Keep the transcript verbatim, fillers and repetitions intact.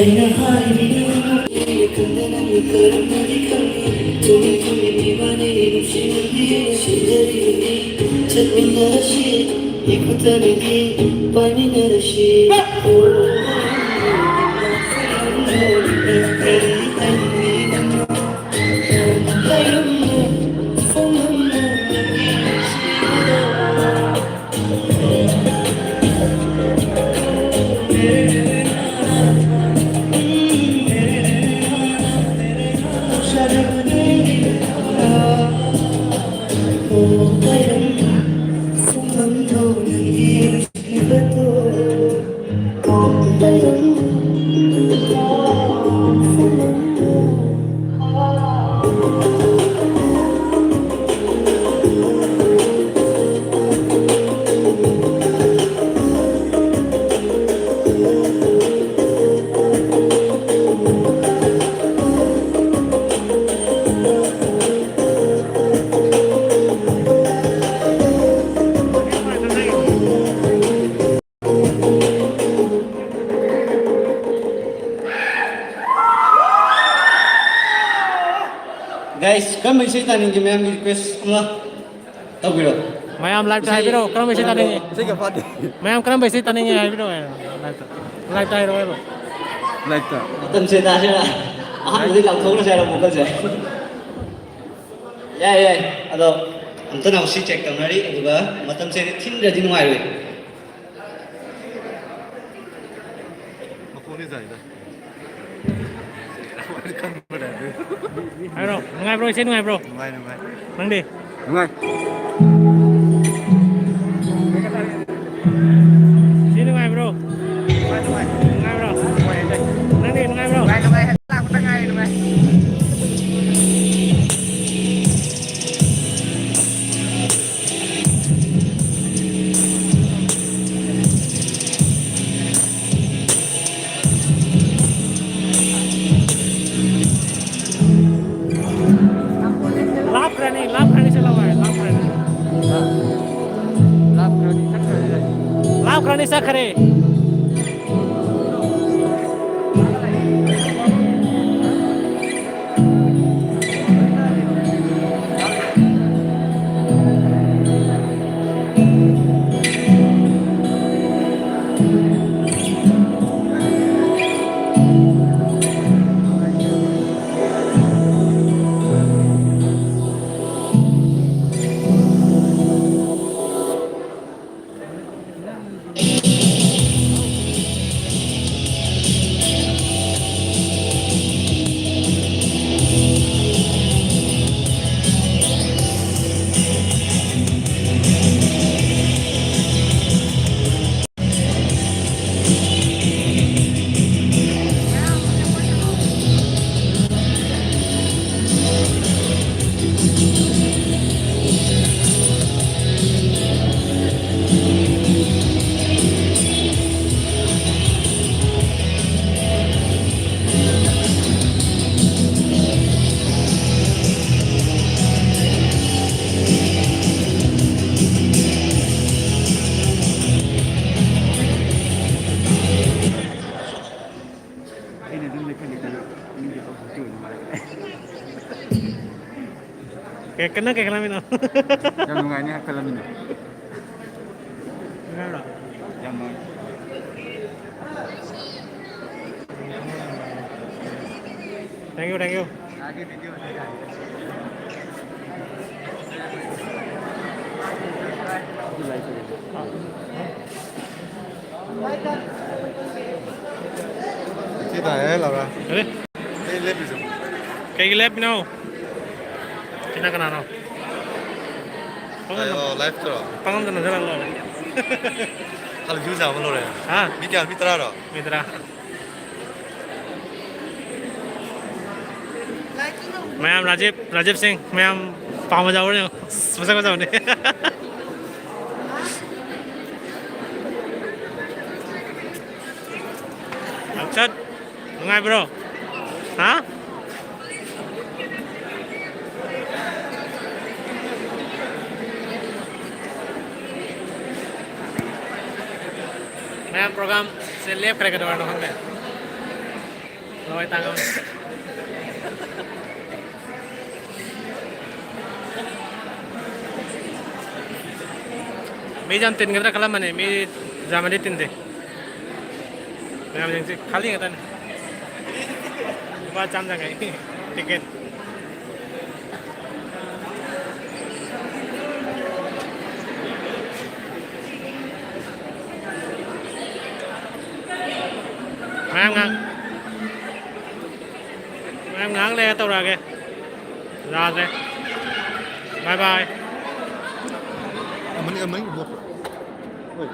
ꯑꯩꯅ ꯍꯥꯏꯔꯤꯕ ꯈꯪꯗꯅ ꯀꯔꯝꯅꯗꯤ ꯈꯪꯅꯤ? ꯇꯨꯃꯤꯟ ꯇꯨꯃꯤꯟ ꯏꯕꯥꯅꯤ ꯅꯨꯡꯁꯤꯅꯕꯤ ꯁꯤꯟꯖꯔꯤꯕꯅꯤ꯫ ꯆꯠꯃꯤꯟꯅꯔꯁꯤ ꯏꯈꯨꯠꯇꯅꯤꯗꯤ ꯄꯥꯏꯃꯤꯟꯅꯔꯁꯤ꯫ Guys, ꯀꯔꯝꯕ ꯏꯁꯩ ꯇꯥꯅꯤꯡꯒꯦ? ꯃꯌꯥꯝꯒꯤ request ꯑꯃ ꯇꯧꯕꯤꯔꯣ꯫ ꯃꯌꯥꯝ live ꯇ ꯏꯁꯩ ꯍꯥꯏꯕꯤꯔꯛꯑꯣ, ꯀꯔꯝꯕ ꯏꯁꯩ ꯇꯥꯅꯤꯡꯉꯤ? ꯏꯁꯩꯒ ꯐꯥꯗꯦ꯫ ꯃꯌꯥꯝ ꯀꯔꯝꯕ ꯏꯁꯩ ꯇꯥꯅꯤꯡꯉꯤ ꯍꯥꯏꯕꯤꯔꯛꯑꯣ ꯍꯥꯏꯔꯣ꯫ Live ꯇ꯫ Live ꯇ ꯍꯥꯏꯔꯛꯑꯣ ꯍꯥꯏꯔꯣ꯫ Live ꯇ꯫ ꯃꯇꯝꯁꯦ ꯇꯥꯁꯤꯔ? ꯑꯍꯥꯟꯕꯗꯤ ꯂꯥꯎꯊꯣꯛꯅꯁꯦ ꯍꯥꯏꯔꯣ vocalꯁꯦ꯫ ꯌꯥꯏ, ꯌꯥꯏ꯫ ꯑꯗꯣ ꯑꯝꯇ ꯅꯥꯎꯁꯤ check ꯇꯧꯅꯔꯤ, ꯑꯗꯨꯒ ꯃꯇꯝꯁꯦ ꯊꯤꯟꯗ꯭ꯔꯗꯤ ꯅꯨꯡꯉꯥꯏꯔꯣꯏ꯫ ꯃꯈꯣꯟꯗꯤ ꯇꯥꯏꯗ꯫ ꯍꯥꯏꯔꯣ, ꯅꯨꯡꯉꯥꯏꯕ꯭ꯔꯣ? ꯏꯁꯩ ꯅꯨꯡꯉꯥꯏꯕ꯭ꯔꯣ? ꯅꯨꯡꯉꯥꯏ, ꯅꯨꯡꯉꯥꯏ꯫ ꯅꯪꯗꯤ? ꯅꯨꯡꯉꯥꯏ꯫ ꯏꯁꯩ ꯅꯨꯡꯉꯥꯏꯕ꯭ꯔꯣ? ꯅꯨꯡꯉꯥꯏ, ꯅꯨꯡꯉꯥꯏ꯫ ꯅꯨꯡꯉꯥꯏꯕ꯭ꯔꯣ? ꯅꯨꯡꯉꯥꯏ, ꯅꯨꯡꯉꯥꯏ꯫ ꯅꯪꯗꯤ ꯅꯨꯡꯉꯥꯏꯕ꯭ꯔꯣ? ꯅꯨꯡꯉꯥꯏ, ꯅꯨꯡꯉꯥꯏ꯫ ꯂꯥꯛꯄꯗ ꯉꯥꯏꯔꯤ, ꯅꯨꯡꯉꯥꯏ꯫ ꯂꯥꯞꯈ꯭ꯔꯅꯤ, ꯂꯥꯞꯈ꯭ꯔꯅꯤ, ꯆꯠꯂꯣ ꯍꯥꯏ, ꯂꯥꯞꯈ꯭ꯔꯅꯤ꯫ ꯂꯥꯞꯈ꯭ꯔꯅꯤ, ꯆꯠꯈ꯭ꯔꯅꯤ꯫ ꯂꯥꯞꯈ꯭ꯔꯅꯤ, ꯆꯠꯈ꯭ꯔꯦ꯫ ꯑꯩꯅ ꯑꯗꯨꯝ ꯂꯩꯈꯠꯂꯤꯗꯅ, ꯃꯤꯒꯤ ꯊꯕꯛꯇꯤ ꯑꯣꯏꯅ ꯃꯥꯜꯂꯦ꯫ ꯀꯩ-, ꯀꯟꯅ ꯀꯩ ꯈꯜꯂꯝꯃꯤꯅꯣ? ꯌꯥꯝ ꯅꯨꯡꯉꯥꯏꯅꯤ ꯍꯥꯏ ꯈꯜꯂꯝꯃꯤꯅꯦ꯫ ꯅꯨꯡꯉꯥꯏꯕ꯭ꯔꯣ? ꯌꯥꯝ ꯅꯨꯡꯉꯥꯏ꯫ Thank you, thank you. ꯁꯤ ꯇꯥꯏꯌꯦ, ꯂꯥꯎꯔ꯫ ꯀꯔꯤ? ꯑꯩ ꯂꯦꯞꯄꯤꯁꯦ꯫ ꯀꯩꯒꯤ ꯂꯦꯞꯄꯤꯅꯣ? ꯁꯤꯅ ꯀꯅꯥꯅꯣ? ꯄꯥꯉꯜꯗ-, ꯑꯣ, live ꯇꯔꯣ? ꯄꯥꯉꯜꯗ ꯅꯠꯇꯅ ꯂꯣꯏꯔꯦ꯫ ꯍꯜꯂꯛꯈꯤꯕ ꯆꯥꯕ ꯂꯣꯏꯔꯦ꯫ ꯍꯥ? ꯃꯤ ꯀꯌꯥ? ꯃꯤ ꯇꯔꯥꯔꯣ? ꯃꯤ ꯇꯔꯥ꯫ ꯃꯌꯥꯝ ꯔꯥꯖꯤꯞ, ꯔꯥꯖꯤꯞ ꯁꯤꯡ, ꯃꯌꯥꯝ ꯄꯥꯝꯕ ꯌꯥꯎꯕ꯭ꯔꯥ ꯌꯦꯡꯉꯣ꯫ ꯑꯁ, ꯃꯁꯛ ꯐꯖꯕꯅꯤ꯫ ꯑꯛꯁꯠ, ꯅꯨꯡꯉꯥꯏꯕ꯭ꯔꯣ? ꯍꯥ? ꯃꯌꯥꯝ program ꯁꯦ ꯂꯦꯞꯈ꯭ꯔꯦ, ꯀꯩꯗꯧꯔꯅꯣ ꯈꯪꯗꯦ꯫ ꯂꯣꯏ ꯇꯥꯡꯉꯝꯃꯦ꯫ ꯃꯤ ꯌꯥꯝ ꯇꯤꯟꯒꯗ꯭ꯔꯥ ꯈꯜꯂꯝꯕꯅꯦ, ꯃꯤ ꯌꯥꯝꯅꯗꯤ ꯇꯤꯟꯗꯦ꯫ ꯃꯌꯥꯝꯁꯤꯡꯁꯦ ꯈꯥꯂꯤ ꯉꯥꯛꯇꯅꯤ꯫ ꯂꯨꯄꯥ ꯆꯥꯝ ꯆꯪꯉꯛꯏ ꯇꯤꯀꯦꯠ꯫ ꯃꯌꯥꯝ ꯉꯥꯏꯍꯥꯛ, ꯃꯌꯥꯝ ꯉꯥꯏꯍꯥꯛ ꯂꯩꯔ ꯇꯧꯔꯛꯑꯒꯦ꯫ ꯌꯥꯗ꯭ꯔꯦ꯫ ꯕꯥꯏ ꯕꯥꯏ꯫ ꯑꯃꯅꯤ, ꯑꯃꯅꯤ ꯏꯕꯣ꯫ ꯍꯣꯏ꯫